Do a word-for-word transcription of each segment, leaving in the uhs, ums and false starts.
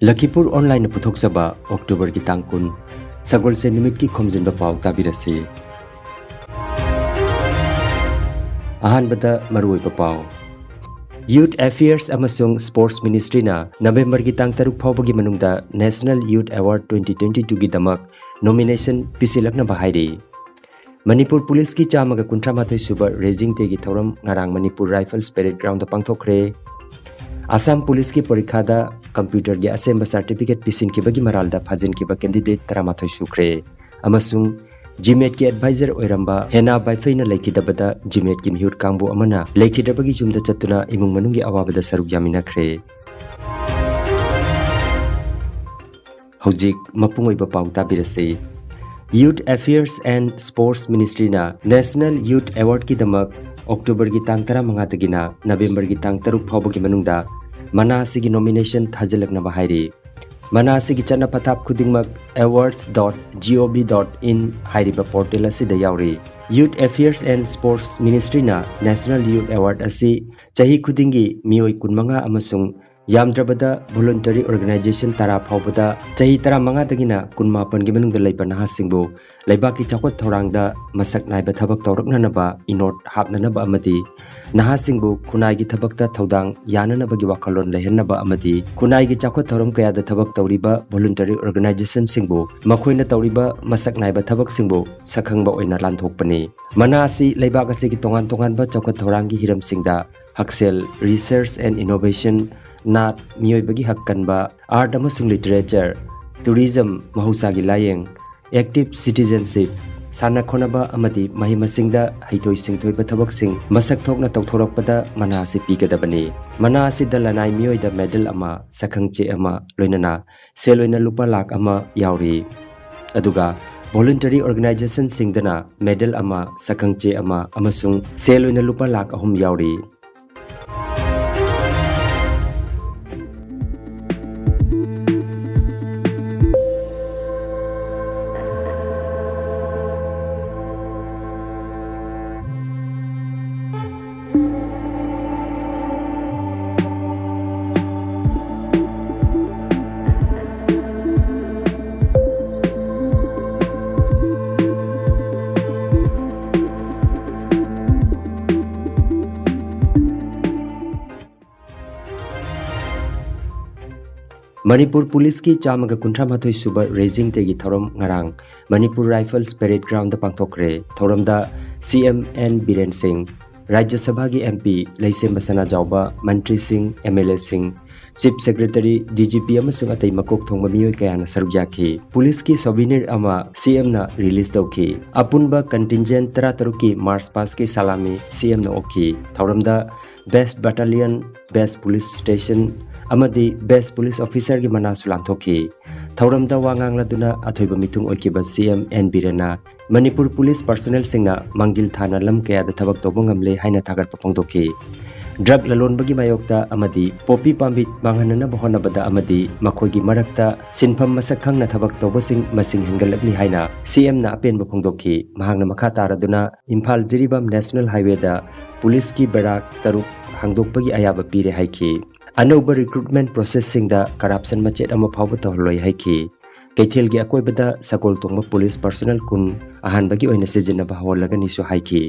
ꯂꯈꯤꯄꯨꯔ ꯑꯣꯟꯂꯥꯏꯟꯅ ꯄꯨꯊꯣꯛꯆꯕ ꯑꯣꯛꯇꯣꯕꯔꯒꯤ ꯇꯥꯡ ꯀꯨꯟ, ꯁꯒꯣꯜꯁꯦꯟ ꯅꯨꯃꯤꯠꯀꯤ ꯈꯣꯝꯖꯤꯟꯕ ꯄꯥꯎ ꯇꯥꯕꯤꯔꯁꯤ꯫ ꯑꯍꯥꯟꯕꯗ ꯃꯔꯨꯑꯣꯏꯕ ꯄꯥꯎ꯫ ꯌꯨꯊ ꯑꯦꯐꯤꯌꯔꯁ ꯑꯃꯁꯨꯡ ꯁ꯭ꯄꯣꯔꯠꯁ ꯃꯤꯅꯤꯁꯇ꯭ꯔꯤꯅ ꯅꯕꯦꯝꯕꯔꯒꯤ ꯇꯥꯡ ꯇꯔꯨꯛ ꯐꯥꯎꯕꯒꯤ ꯃꯅꯨꯡꯗ ꯅꯦꯁꯅꯦꯜ ꯌꯨꯊ ꯑꯦꯋꯥꯔꯗ twenty twenty-twoꯒꯤꯗꯃꯛ ꯅꯣꯃꯤꯅꯦꯁꯟ ꯄꯤꯁꯤꯜꯂꯛꯅꯕ ꯍꯥꯏꯔꯤ꯫ ꯃꯅꯤꯄꯨꯔ ꯄꯨꯂꯤꯁꯀꯤ ꯆꯥꯝꯃꯒ ꯀꯨꯟꯊ꯭ꯔꯥ ꯃꯥꯊꯣꯏ ꯁꯨꯕ ꯔꯦꯖꯤꯡ ꯗꯦꯒꯤ ꯊꯧꯔꯝ ꯉꯔꯥꯡ ꯃꯅꯤꯄꯨꯔ ꯔꯥꯏꯐꯜꯁ ꯄꯦꯔꯦꯗ ꯒ꯭ꯔꯥꯎꯟꯗ ꯄꯥꯡꯊꯣꯛꯈ꯭ꯔꯦ꯫ ꯑꯁꯥꯝ ꯄꯨꯂꯤꯁꯀꯤ ꯄꯔꯤꯈꯥꯗ ꯀꯝꯄ꯭ꯌꯨꯇꯔꯒꯤ ꯑꯁꯦꯝꯕ ꯁꯥꯔꯇꯤꯐꯤꯀꯦꯠ ꯄꯤꯁꯤꯟꯈꯤꯕꯒꯤ ꯃꯔꯥꯜꯗ ꯐꯥꯖꯤꯟꯈꯤꯕ ꯀꯦꯟꯗꯤꯗꯦꯠ ꯇꯔꯥꯃꯥꯊꯣꯏ ꯁꯨꯈ꯭ꯔꯦ꯫ ꯑꯃꯁꯨꯡ ꯖꯤꯃꯦꯠꯀꯤ ꯑꯦꯗꯚꯥꯏꯖꯔ ꯑꯣꯏꯔꯝꯕ ꯍꯦꯅꯥ ꯕꯥꯏꯐꯩꯅ ꯂꯩꯈꯤꯗꯕꯗ ꯖꯤꯃꯦꯠꯀꯤ ꯃꯤꯍꯨꯠ ꯀꯥꯡꯕꯨ ꯑꯃꯅ ꯂꯩꯈꯤꯗ꯭ꯔꯕꯒꯤ ꯌꯨꯝꯗ ꯆꯠꯇꯨꯅ ꯏꯃꯨꯡ ꯃꯅꯨꯡꯒꯤ ꯑꯋꯥꯕꯗ ꯁꯔꯨꯛ ꯌꯥꯃꯤꯟꯅꯈ꯭ꯔꯦ꯫ ꯍꯧꯖꯤꯛ ꯃꯄꯨꯡ ꯑꯣꯏꯕ ꯄꯥꯎ ꯇꯥꯕꯤꯔꯁꯤ꯫ ꯌꯨꯊ ꯑꯦꯐꯤꯌꯔꯁ ꯑꯦꯟ ꯁ꯭ꯄꯣꯔꯠꯁ ꯃꯤꯅꯤꯁꯇ꯭ꯔꯤꯅ ꯅꯦꯁꯅꯦꯜ ꯌꯨꯊ ꯑꯦꯋꯥꯔꯗꯀꯤꯗꯃꯛ ꯑꯣꯛꯇꯣꯕꯔꯒꯤ ꯇꯥꯡ ꯇꯔꯥꯃꯉꯥꯗꯒꯤꯅ ꯅꯕꯦꯝꯕꯔꯒꯤ ꯇꯥꯡ ꯇꯔꯨꯛ ꯐꯥꯎꯕꯒꯤ ꯃꯅꯨꯡꯗ ꯃꯅꯥ ꯑꯁꯤꯒꯤ ꯅꯣꯃꯤꯅꯦꯁꯟ ꯊꯥꯖꯤꯜꯂꯛꯅꯕ ꯍꯥꯏꯔꯤ꯫ ꯃꯅꯥ ꯑꯁꯤꯒꯤ ꯆꯠꯅ ꯄꯊꯥꯞ ꯈꯨꯗꯤꯡꯃꯛ awards dot gov dot in ꯍꯥꯏꯔꯤꯕ ꯄꯣꯔꯇꯦꯜ ꯑꯁꯤꯗ ꯌꯥꯎꯔꯤ꯫ ꯌꯨꯊ ꯑꯦꯐꯤꯌꯔꯁ ꯑꯦꯟ ꯁ꯭ꯄꯣꯔꯠꯁ ꯃꯤꯅꯤꯁꯇ꯭ꯔꯤꯅ ꯅꯦꯁꯅꯦꯜ ꯌꯨꯊ ꯑꯦꯋꯥꯔꯗ ꯑꯁꯤ ꯆꯍꯤ ꯈꯨꯗꯤꯡꯒꯤ ꯃꯤꯑꯣꯏ ꯀꯨꯟꯃꯉꯥ ꯑꯃꯁꯨꯡ ꯌꯥꯝꯗ꯭ꯔꯕꯗ ꯚꯣꯂꯨꯟꯇꯔꯤ ꯑꯣꯔꯒꯅꯥꯏꯖꯦꯁꯟ ꯇꯔꯥ ꯐꯥꯎꯕꯗ ꯆꯍꯤ ꯇꯔꯥꯃꯉꯥꯗꯒꯤꯅ ꯀꯨꯟꯃꯥꯄꯟꯒꯤ ꯃꯅꯨꯡꯗ ꯂꯩꯕ ꯅꯍꯥꯁꯤꯡꯕꯨ ꯂꯩꯕꯥꯛꯀꯤ ꯆꯥꯎꯈꯠ ꯊꯧꯔꯥꯡꯗ ꯃꯁꯛ ꯅꯥꯏꯕ ꯊꯕꯛ ꯇꯧꯔꯛꯅꯅꯕ ꯏꯅꯣꯠ ꯍꯥꯞꯅꯅꯕ ꯑꯃꯗꯤ ꯅꯍꯥꯁꯤꯡꯕꯨ ꯈꯨꯟꯅꯥꯏꯒꯤ ꯊꯕꯛꯇ ꯊꯧꯗꯥꯡ ꯌꯥꯅꯅꯕꯒꯤ ꯋꯥꯈꯜꯂꯣꯟ ꯂꯩꯍꯟꯅꯕ ꯑꯃꯗꯤ ꯈꯨꯟꯅꯥꯏꯒꯤ ꯆꯥꯎꯈꯠ ꯊꯧꯔꯝ ꯀꯌꯥꯗ ꯊꯕꯛ ꯇꯧꯔꯤꯕ ꯚꯣꯂꯨꯟꯇꯔꯤ ꯑꯣꯔꯒꯅꯥꯏꯖꯦꯁꯟꯁꯤꯡꯕꯨ ꯃꯈꯣꯏꯅ ꯇꯧꯔꯤꯕ ꯃꯁꯛ ꯅꯥꯏꯕ ꯊꯕꯛꯁꯤꯡꯕꯨ ꯁꯛꯈꯪꯕ ꯑꯣꯏꯅ ꯂꯥꯟꯊꯣꯛꯄꯅꯤ꯫ ꯃꯅꯥ ꯑꯁꯤ ꯂꯩꯕꯥꯛ ꯑꯁꯤꯒꯤ ꯇꯣꯉꯥꯟ ꯇꯣꯉꯥꯟꯕ ꯆꯥꯎꯈꯠ ꯊꯧꯔꯥꯡꯒꯤ ꯍꯤꯔꯝꯁꯤꯡꯗ ꯍꯛꯁꯦꯜ, research and innovation, ꯅꯥꯠ, ꯃꯤꯑꯣꯏꯕꯒꯤ ꯍꯛ ꯀꯟꯕ, art ꯑꯃꯁꯨꯡ literature, tourism, ꯃꯍꯧꯁꯥꯒꯤ ꯂꯥꯌꯦꯡ, active citizenship, ꯁꯥꯟꯅ ꯈꯣꯠꯅꯕ ꯑꯃꯗꯤ ꯃꯍꯩ ꯃꯁꯤꯡꯗ ꯍꯩꯊꯣꯏ ꯁꯤꯡꯊꯣꯏꯕ ꯊꯕꯛꯁꯤꯡ ꯃꯁꯛ ꯊꯣꯛꯅ ꯇꯧꯊꯣꯔꯛꯄꯗ ꯃꯅꯥ ꯑꯁꯤ ꯄꯤꯒꯗꯕꯅꯤ꯫ ꯃꯅꯥ ꯑꯁꯤꯗ ꯂꯅꯥꯏ ꯃꯤꯑꯣꯏꯗ ꯃꯦꯗꯜ ꯑꯃ, ꯁꯛꯈꯪꯆꯦ ꯑꯃ, ꯂꯣꯏꯅꯅ ꯁꯦꯜ ꯑꯣꯏꯅ ꯂꯨꯄꯥ ꯂꯥꯈ ꯑꯃ ꯌꯥꯎꯔꯤ꯫ ꯑꯗꯨꯒ ꯚꯣꯂꯨꯟꯇꯔꯤ ꯑꯣꯔꯒꯅꯥꯏꯖꯦꯁꯟꯁꯤꯡꯗꯅ ꯃꯦꯗꯜ ꯑꯃ, ꯁꯛꯈꯪꯆꯦ ꯑꯃ ꯑꯃꯁꯨꯡ ꯁꯦꯜ ꯑꯣꯏꯅ ꯂꯨꯄꯥ ꯂꯥꯈ ꯑꯍꯨꯝ ꯌꯥꯎꯔꯤ꯫ ꯃꯅꯤꯄꯨꯔ ꯄꯨꯂꯤꯁꯀꯤ ꯆꯥꯝꯃꯒ ꯀꯨꯟꯊ꯭ꯔꯥ ꯃꯥꯊꯣꯏ ꯁꯨꯕ raising dayꯒꯤ ꯊꯧꯔꯝ ꯉꯔꯥꯡ ꯃꯅꯤꯄꯨꯔ Rifles Parade Groundꯗ ꯄꯥꯡꯊꯣꯛꯈ꯭ꯔꯦ꯫ ꯊꯧꯔꯝꯗ CM N ꯕꯤꯔꯦꯟ ꯁꯤꯡ, ꯔꯥꯖ꯭ꯌ ꯁꯚꯥꯒꯤ MP ꯂꯩꯁꯦꯝꯕ ꯁꯅꯥꯖꯥꯎꯕ, ꯃꯟꯇ꯭ꯔꯤꯁꯤꯡ, MLAꯁꯤꯡ, Chief Secretary, DGP ꯑꯃꯁꯨꯡ ꯑꯇꯩ ꯃꯀꯣꯛ ꯊꯣꯡꯕ ꯃꯤꯑꯣꯏ ꯀꯌꯥꯅ ꯁꯔꯨꯛ ꯌꯥꯈꯤ꯫ ꯄꯨꯂꯤꯁꯀꯤ souvenir ꯑꯃ CMꯅ release ꯇꯧꯈꯤ꯫ ꯑꯄꯨꯟꯕ contingent ꯇꯔꯥꯇꯔꯨꯛꯀꯤ march pastꯀꯤ salami CMꯅ ꯑꯣꯛꯈꯤ꯫ ꯊꯧꯔꯝꯗ Best Battalion, Best Police Station ꯑꯃꯗꯤ Best Police Officerꯒꯤ ꯃꯅꯥꯁꯨ ꯂꯥꯟꯊꯣꯛꯈꯤ꯫ ꯊꯧꯔꯝꯗ ꯋꯥ ꯉꯥꯡꯂꯗꯨꯅ ꯑꯊꯣꯏꯕ ꯃꯤꯊꯨꯡ ꯑꯣꯏꯈꯤꯕ CM N ꯕꯤꯔꯦꯟꯅ ꯃꯅꯤꯄꯨꯔ ꯄꯨꯂꯤꯁ personnelꯁꯤꯡꯅ ꯃꯥꯡꯖꯤꯜ ꯊꯥꯅ ꯂꯝ ꯀꯌꯥꯗ ꯊꯕꯛ ꯇꯧꯕ ꯉꯝꯂꯦ ꯍꯥꯏꯅ ꯊꯥꯒꯠꯄ ꯐꯣꯡꯗꯣꯛꯈꯤ꯫ Drug ꯂꯂꯣꯟꯕꯒꯤ ꯃꯥꯌꯣꯛꯇ ꯑꯃꯗꯤ ꯄꯣꯄꯤ ꯄꯥꯝꯕꯤ ꯃꯥꯡꯍꯟꯅꯅꯕ ꯍꯣꯠꯅꯕꯗ ꯑꯃꯗꯤ ꯃꯈꯣꯏꯒꯤ ꯃꯔꯛꯇ ꯁꯤꯟꯐꯝ ꯃꯁꯛ ꯈꯪꯅ ꯊꯕꯛ ꯇꯧꯕꯁꯤꯡ ꯃꯁꯤꯡ ꯍꯦꯟꯒꯠꯂꯛꯂꯤ ꯍꯥꯏꯅ CMꯅ ꯑꯄꯦꯟꯕ ꯐꯣꯡꯗꯣꯛꯈꯤ꯫ ꯃꯍꯥꯛꯅ ꯃꯈꯥ ꯇꯥꯔꯗꯨꯅ ꯏꯝꯐꯥꯜ ꯖꯤꯔꯤꯕꯥꯝ National Highwayꯗ ꯄꯨꯂꯤꯁꯀꯤ barrack ꯇꯔꯨꯛ ꯍꯥꯡꯗꯣꯛꯄꯒꯤ ꯑꯌꯥꯕ ꯄꯤꯔꯦ ꯍꯥꯏꯈꯤ꯫ ꯑꯅꯧꯕ recruitment processꯁꯤꯡꯗ corruption ꯃꯆꯦꯠ ꯑꯃ ꯐꯥꯎꯕ ꯇꯧꯍꯜꯂꯣꯏ ꯍꯥꯏꯈꯤ꯫ ꯀꯩꯊꯦꯜꯒꯤ ꯑꯀꯣꯏꯕꯗ ꯁꯒꯣꯜ ꯇꯣꯡꯕ ꯄꯨꯂꯤꯁ personnel ꯀꯨꯟ ꯑꯍꯥꯟꯕꯒꯤ ꯑꯣꯏꯅ ꯁꯤꯖꯤꯟꯅꯕ ꯍꯧꯍꯜꯂꯒꯅꯤꯁꯨ ꯍꯥꯏꯈꯤ꯫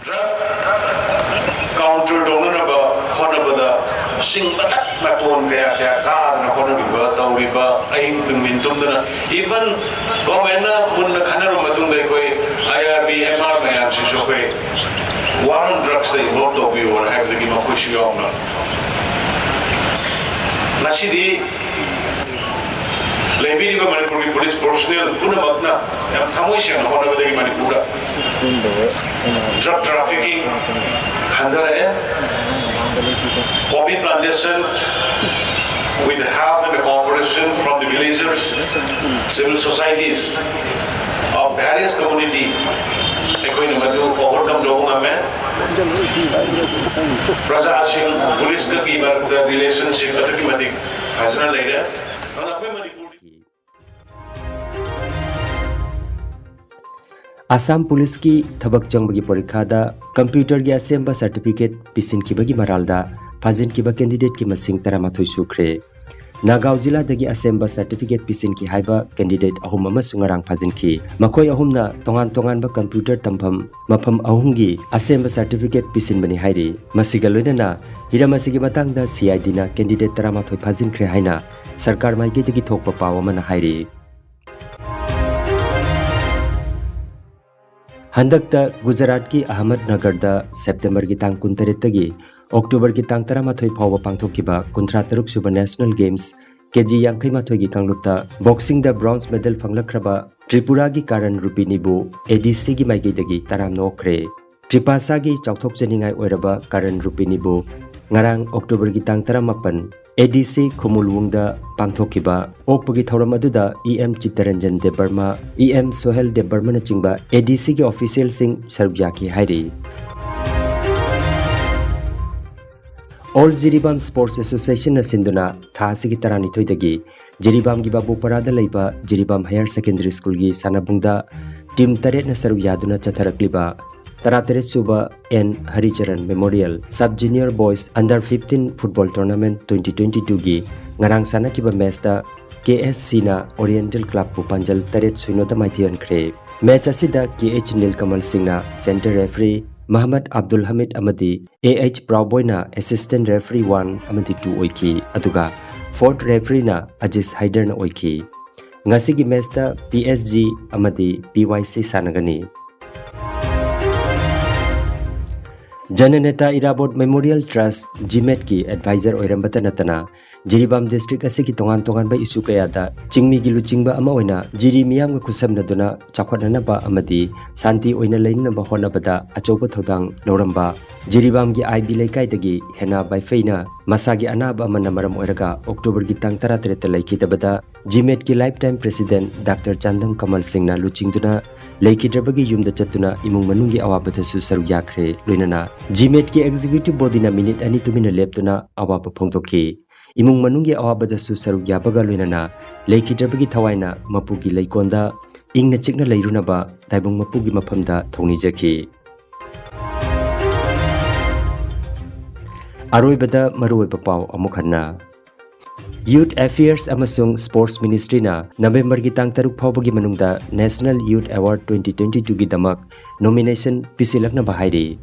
Drug counter ꯇꯧꯅꯅꯕ ꯍꯣꯠꯅꯕꯗ ꯆꯤꯡ ꯃꯊꯛ ꯃꯇꯣꯟ ꯀꯌꯥ ꯀꯌꯥ ꯀꯥꯗꯅ ꯍꯣꯠꯅꯔꯤꯕ, ꯇꯧꯔꯤꯕ, ꯑꯍꯤꯡ ꯅꯨꯡꯊꯤꯟ ꯇꯨꯝꯗꯅ, even governmentꯅ ꯃꯨꯟꯅ ꯈꯟꯅꯔꯕ ꯃꯇꯨꯡꯗ ꯑꯩꯈꯣꯏ IRB, MR ꯃꯌꯥꯝꯁꯤꯁꯨ ꯑꯩꯈꯣꯏ war on drugsꯇ involve ꯇꯧꯕꯤꯌꯣꯅ ꯍꯥꯏꯕꯗꯒꯤ ꯃꯈꯣꯏꯁꯨ ꯌꯥꯎꯅ ꯉꯁꯤꯗꯤ ꯂꯩꯕꯤꯔꯤꯕ ꯃꯅꯤꯄꯨꯔꯒꯤ ꯄꯨꯂꯤꯁ personnel ꯄꯨꯝꯅꯃꯛꯅ ꯌꯥꯝ ꯊꯃꯣꯏ ꯁꯦꯡꯅ ꯍꯣꯠꯅꯕꯗꯒꯤ ꯃꯅꯤꯄꯨꯔꯗ drug trafficking ꯍꯟꯊꯔꯛꯑꯦ꯫ Poppy plantation, with the help and the cooperation from the villagers, civil societies of various community, ꯑꯩꯈꯣꯏꯅ ꯃꯗꯨ overcome ꯇꯧꯕ ꯉꯝꯃꯦ꯫ ꯄ꯭ꯔꯖꯥꯁꯤꯡ ꯄꯨꯂꯤꯁꯀꯒꯤ ꯃꯔꯛꯇ relationship ꯑꯗꯨꯛꯀꯤ ꯃꯇꯤꯛ ꯐꯖꯅ ꯂꯩꯔꯦ꯫ ꯑꯗꯨꯅ ꯑꯩꯈꯣꯏ ꯃꯅꯤꯄꯨꯔꯒꯤ ꯑꯁꯥꯝ ꯄꯨꯂꯤꯁꯀꯤ ꯊꯕꯛ ꯆꯪꯕꯒꯤ ꯄꯔꯤꯈꯥꯗ computerꯒꯤ ꯑꯁꯦꯝꯕ certificate ꯄꯤꯁꯤꯟꯈꯤꯕꯒꯤ ꯃꯔꯥꯜꯗ ꯐꯥꯖꯤꯟꯈꯤꯕ candidateꯀꯤ ꯃꯁꯤꯡ ꯇꯔꯥꯃꯥꯊꯣꯏ ꯁꯨꯈ꯭ꯔꯦ꯫ ꯅꯥꯒꯥꯎ ꯖꯤꯂꯥꯗꯒꯤ ꯑꯁꯦꯝꯕ ꯁꯔꯇꯤꯐꯤꯀꯦꯠ ꯄꯤꯁꯤꯟꯈꯤ ꯍꯥꯏꯕ ꯀꯦꯟꯗꯤꯗꯦꯠ ꯑꯍꯨꯝ ꯑꯃꯁꯨ ꯉꯔꯥꯡ ꯐꯥꯖꯤꯟꯈꯤ꯫ ꯃꯈꯣꯏ ꯑꯍꯨꯝꯅ ꯇꯣꯉꯥꯟ ꯇꯣꯉꯥꯟꯕ ꯀꯝꯄ꯭ꯌꯨꯇꯔ ꯇꯝꯐꯝ ꯃꯐꯝ ꯑꯍꯨꯝꯒꯤ ꯑꯁꯦꯝꯕ ꯁꯔꯇꯤꯐꯤꯀꯦꯠ ꯄꯤꯁꯤꯟꯕꯅꯤ ꯍꯥꯏꯔꯤ꯫ ꯃꯁꯤꯒ ꯂꯣꯏꯅꯅ ꯍꯤꯔꯝ ꯑꯁꯤꯒꯤ ꯃꯇꯥꯡꯗ ꯁꯤ ꯑꯥꯏ ꯗꯤꯅ ꯀꯦꯟꯗꯤꯗꯦꯠ ꯇꯔꯥꯃꯥꯊꯣꯏ ꯐꯥꯖꯤꯟꯈ꯭ꯔꯦ ꯍꯥꯏꯅ ꯁꯔꯀꯥꯔ ꯃꯥꯏꯀꯩꯗꯒꯤ ꯊꯣꯛꯄ ꯄꯥꯎ ꯑꯃꯅ ꯍꯥꯏꯔꯤ꯫ ꯍꯟꯗꯛꯇ ꯒꯨꯖꯔꯥꯠꯀꯤ ꯑꯍꯃꯗꯅꯒꯔꯗ ꯁꯦꯞꯇꯦꯝꯕꯔꯒꯤ ꯇꯥꯡ ꯀꯨꯟꯇꯔꯦꯠꯇꯒꯤ ꯑꯣꯛꯇꯣꯕꯔꯒꯤ ꯇꯥꯡ ꯇꯔꯥꯃꯥꯊꯣꯏ ꯐꯥꯎꯕ ꯄꯥꯡꯊꯣꯛꯈꯤꯕ ꯀꯨꯟꯊ꯭ꯔꯥ ꯇꯔꯨꯛ ꯁꯨꯕ ꯅꯦꯁꯅꯦꯜ ꯒꯦꯝꯁ ꯀꯦ ꯖꯤ ꯌꯥꯡꯈꯩ ꯃꯥꯊꯣꯏꯒꯤ ꯀꯥꯡꯂꯨꯞꯇ ꯕꯣꯛꯁꯤꯡꯗ ꯕ꯭ꯔꯣꯟꯖ ꯃꯦꯗꯜ ꯐꯪꯂꯛꯈ꯭ꯔꯕ ꯇ꯭ꯔꯤꯄꯨꯔꯥꯒꯤ ꯀꯥꯔꯟ ꯔꯨꯄꯤꯅꯤꯕꯨ ꯑꯦ ꯗꯤ ꯁꯤꯒꯤ ꯃꯥꯏꯀꯩꯗꯒꯤ ꯇꯔꯥꯝꯅ ꯑꯣꯛꯈ꯭ꯔꯦ꯫ ꯇ꯭ꯔꯤꯄꯥꯁꯥꯒꯤ ꯆꯥꯎꯊꯣꯛꯆꯅꯤꯡꯉꯥꯏ ꯑꯣꯏꯔꯕ ꯀꯥꯔꯟ ꯔꯨꯄꯤꯅꯤꯕꯨ ꯉꯔꯥꯡ ꯑꯣꯛꯇꯣꯕꯔꯒꯤ ꯇꯥꯡ ꯇꯔꯥꯃꯥꯄꯟ ꯑꯦ ꯗꯤ ꯁꯤ ꯈꯨꯃꯨꯜꯋꯨꯡꯗ ꯄꯥꯡꯊꯣꯛꯈꯤꯕ ꯑꯣꯛꯄꯒꯤ ꯊꯧꯔꯝ ꯑꯗꯨꯗ E M Chittaranjan ꯗꯦꯕꯕꯔꯃ, E M Sohail ꯗꯦꯕꯕꯔꯃꯅꯆꯤꯡꯕ ꯑꯦ ꯗꯤ ꯁꯤꯒꯤ ꯑꯣꯐꯤꯁꯤꯌꯦꯜꯁꯤꯡ ꯁꯔꯨꯛ ꯌꯥꯈꯤ ꯍꯥꯏꯔꯤ꯫ ꯑꯣꯜ ꯖꯤꯔꯤꯕꯥꯝ ꯁ꯭ꯄꯣꯔꯠꯁ ꯑꯦꯁꯣꯁꯤꯌꯦꯁꯟꯅ ꯁꯤꯟꯗꯨꯅ ꯊꯥ ꯑꯁꯤꯒꯤ ꯇꯔꯥꯅꯤꯊꯣꯏꯗꯒꯤ ꯖꯤꯔꯤꯕꯥꯝꯒꯤ ꯕꯥꯕꯨꯄꯔꯥꯗ ꯂꯩꯕ ꯖꯤꯔꯤꯕꯥꯝ ꯍꯥꯌꯔ ꯁꯦꯀꯦꯟꯗꯔꯤ ꯁ꯭ꯀꯨꯜꯒꯤ ꯁꯥꯟꯅꯕꯨꯡꯗ ꯇꯤꯝ ꯇꯔꯦꯠꯅ ꯁꯔꯨꯛ ꯌꯥꯗꯨꯅ ꯆꯠꯊꯔꯛꯂꯤꯕ ꯇꯔꯥꯇꯔꯦꯠ ꯁꯨꯕ N Haricharan memorial sub junior boys under fifteen football tournament twenty twenty ꯇꯨꯒꯤ ꯉꯔꯥꯡ ꯁꯥꯟꯅꯈꯤꯕ ꯃꯦꯆꯇ ꯀꯦ ꯑꯦꯁ ꯁꯤꯅ ꯑꯣꯔꯤꯌꯦꯟꯇꯦꯜ ꯀ꯭ꯂꯕꯄꯨ ꯄꯥꯟꯖꯜ ꯇꯔꯦꯠ ꯁꯤꯅꯣꯗ ꯃꯥꯏꯊꯤꯍꯟꯈ꯭ꯔꯦ꯫ ꯃꯦꯆ ꯑꯁꯤꯗ ꯀꯦ ꯑꯩꯆ ꯅꯤꯜꯀꯃꯜ ꯁꯤꯡꯅ ꯁꯦꯟꯇꯔ ꯔꯦꯐ꯭ꯔꯤ, ꯃꯍꯃꯗ ꯑꯕꯗꯨꯜ ꯍꯃꯤꯗ ꯑꯃꯗꯤ ꯑꯦ ꯑꯩꯆ ꯄ꯭ꯔꯥꯎꯕꯣꯏꯅ ꯑꯦꯁꯤꯁꯇꯦꯟꯠ ꯔꯦꯐ꯭ꯔꯤ ꯋꯥꯟ ꯑꯃꯗꯤ ꯇꯨ ꯑꯣꯏꯈꯤ꯫ ꯑꯗꯨꯒ ꯐꯣꯔꯠ ꯔꯦꯐ꯭ꯔꯤꯅ ꯑꯖꯤꯁ ꯍꯥꯏꯗꯔꯅ ꯑꯣꯏꯈꯤ꯫ ꯉꯁꯤꯒꯤ ꯃꯦꯆꯇ ꯄꯤ ꯑꯦꯁ ꯖꯤ ꯑꯃꯗꯤ ꯄꯤ ꯋꯥꯏ ꯁꯤ ꯁꯥꯟꯅꯒꯅꯤ꯫ ꯖꯅꯅꯦꯇꯥ ꯏꯔꯥꯕꯣꯠ ꯃꯦꯃꯣꯔꯤꯌꯦꯜ ꯇ꯭ꯔꯁ, ꯖꯤꯃꯦꯠꯀꯤ ꯑꯦꯗꯚꯥꯏꯖꯔ ꯑꯣꯏꯔꯝꯕꯇ ꯅꯠꯇꯅ, ꯖꯤꯔꯤꯕꯥꯝ ꯗꯤꯁꯇ꯭ꯔꯤꯛ ꯑꯁꯤꯒꯤ ꯇꯣꯉꯥꯟ ꯇꯣꯉꯥꯟꯕ ꯏꯁꯨ ꯀꯌꯥꯗ ꯆꯤꯡꯃꯤꯒꯤ ꯂꯨꯆꯤꯡꯕ ꯑꯃ ꯑꯣꯏꯅ ꯖꯤꯔꯤ ꯃꯤꯌꯥꯝꯒ ꯈꯨꯠꯁꯝꯅꯗꯨꯅ ꯆꯥꯎꯈꯠꯅꯅꯕ ꯑꯃꯗꯤ ꯁꯥꯟꯇꯤ ꯑꯣꯏꯅ ꯂꯩꯅꯅꯕ ꯍꯣꯠꯅꯕꯗ ꯑꯆꯧꯕ ꯊꯧꯗꯥꯡ ꯂꯧꯔꯝꯕ ꯖꯤꯔꯤꯕꯥꯝꯒꯤ ꯑꯥꯏ ꯕꯤ ꯂꯩꯀꯥꯏꯗꯒꯤ ꯍꯦꯅꯥ ꯕꯥꯏꯐꯩꯅ ꯃꯁꯥꯒꯤ ꯑꯅꯥꯕ ꯑꯃꯅ ꯃꯔꯝ ꯑꯣꯏꯔꯒ ꯑꯣꯛꯇꯣꯕꯔꯒꯤ ꯇꯥꯡ ꯇꯔꯥꯇꯔꯦꯠꯇ ꯂꯩꯈꯤꯗꯕꯗ ꯖꯤꯃꯦꯠꯀꯤ life time president doctor Chandam ꯀꯃꯜ ꯁꯤꯡꯅ ꯂꯨꯆꯤꯡꯗꯨꯅ ꯂꯩꯈꯤꯗ꯭ꯔꯕꯒꯤ ꯌꯨꯝꯗ ꯆꯠꯇꯨꯅ ꯏꯃꯨꯡ ꯃꯅꯨꯡꯒꯤ ꯑꯋꯥꯕꯗꯁꯨ ꯁꯔꯨꯛ ꯌꯥꯈ꯭ꯔꯦ꯫ ꯂꯣꯏꯅꯅ ꯖꯤꯃꯦꯠꯀꯤ ꯑꯦꯛꯖꯤꯀ꯭ꯌꯨꯇꯤꯚ ꯕꯣꯗꯤꯅ ꯃꯤꯅꯤꯠ ꯑꯅꯤ ꯇꯨꯃꯤꯟꯅ ꯂꯦꯞꯇꯨꯅ ꯑꯋꯥꯕ ꯐꯣꯡꯗꯣꯛꯈꯤ꯫ ꯏꯃꯨꯡ ꯃꯅꯨꯡꯒꯤ ꯑꯋꯥꯕꯗꯁꯨ ꯁꯔꯨꯛ ꯌꯥꯕꯒ ꯂꯣꯏꯅꯅ ꯂꯩꯈꯤꯗ꯭ꯔꯕꯒꯤ ꯊꯋꯥꯏꯅ ꯃꯄꯨꯒꯤ ꯂꯩꯀꯣꯜꯗ ꯏꯪꯅ ꯆꯤꯛꯅ ꯂꯩꯔꯨꯅꯕ ꯇꯥꯏꯕꯪ ꯃꯄꯨꯒꯤ ꯃꯐꯝꯗ ꯊꯧꯅꯤꯖꯈꯤ꯫ ꯑꯔꯣꯏꯕꯗ ꯃꯔꯨꯑꯣꯏꯕ ꯄꯥꯎ ꯑꯃꯨꯛ ꯍꯟꯅ꯫ Youth Affairs ꯑꯃꯁꯨꯡ Sports Ministryꯅ ꯅꯕꯦꯝꯕꯔꯒꯤ ꯇꯥꯡ ꯇꯔꯨꯛ ꯐꯥꯎꯕꯒꯤ ꯃꯅꯨꯡꯗ National Youth Award twenty twenty twoꯒꯤꯗꯃꯛ nomination ꯄꯤꯁꯤꯜꯂꯛꯅꯕ ꯍꯥꯏꯔꯤ꯫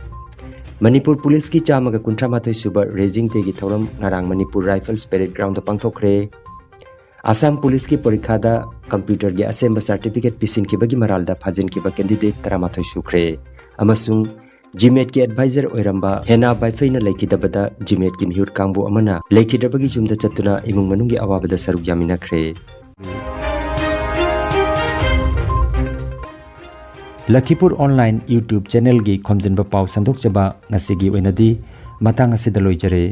ꯃꯅꯤꯄꯨꯔ ꯄꯨꯂꯤꯁꯀꯤ ꯆꯥꯝꯃꯒ ꯀꯨꯟꯊ꯭ꯔꯥ ꯃꯥꯊꯣꯏ ꯁꯨꯕ Raising Dayꯒꯤ ꯊꯧꯔꯝ ꯉꯔꯥꯡ ꯃꯅꯤꯄꯨꯔ Rifles Parade Groundꯗ ꯄꯥꯡꯊꯣꯛꯈ꯭ꯔꯦ꯫ ꯑꯁꯥꯝ ꯄꯨꯂꯤꯁꯀꯤ ꯄꯔꯤꯈꯥꯗ computerꯒꯤ ꯑꯁꯦꯝꯕ certificate ꯄꯤꯁꯤꯟꯈꯤꯕꯒꯤ ꯃꯔꯥꯜꯗ ꯐꯥꯖꯤꯟꯈꯤꯕ candidate ꯇꯔꯥꯃꯥꯊꯣꯏ ꯁꯨꯈ꯭ꯔꯦ ꯑꯃꯁꯨꯡ GMATꯀꯤ advisor ꯑꯣꯏꯔꯝꯕ ꯍꯦꯅꯥ ꯕꯥꯏꯐꯩꯅ ꯂꯩꯈꯤꯗꯕꯗ GMATꯀꯤ ꯃꯤꯍꯨꯠ ꯀꯥꯡꯕꯨ ꯑꯃꯅ ꯂꯩꯈꯤꯗ꯭ꯔꯕꯒꯤ ꯌꯨꯝꯗ ꯆꯠꯇꯨꯅ ꯏꯃꯨꯡ ꯃꯅꯨꯡꯒꯤ ꯑꯋꯥꯕꯗ ꯁꯔꯨꯛ ꯌꯥꯃꯤꯟꯅꯈ꯭ꯔꯦ꯫ ꯂꯈꯤꯄꯨꯔ Online YouTube channelꯒꯤ ꯈꯣꯝꯖꯤꯟꯕ ꯄꯥꯎ ꯁꯟꯗꯣꯛꯆꯕ ꯉꯁꯤꯒꯤ ꯑꯣꯏꯅꯗꯤ ꯃꯇꯥꯡ ꯑꯁꯤꯗ ꯂꯣꯏꯖꯔꯦ꯫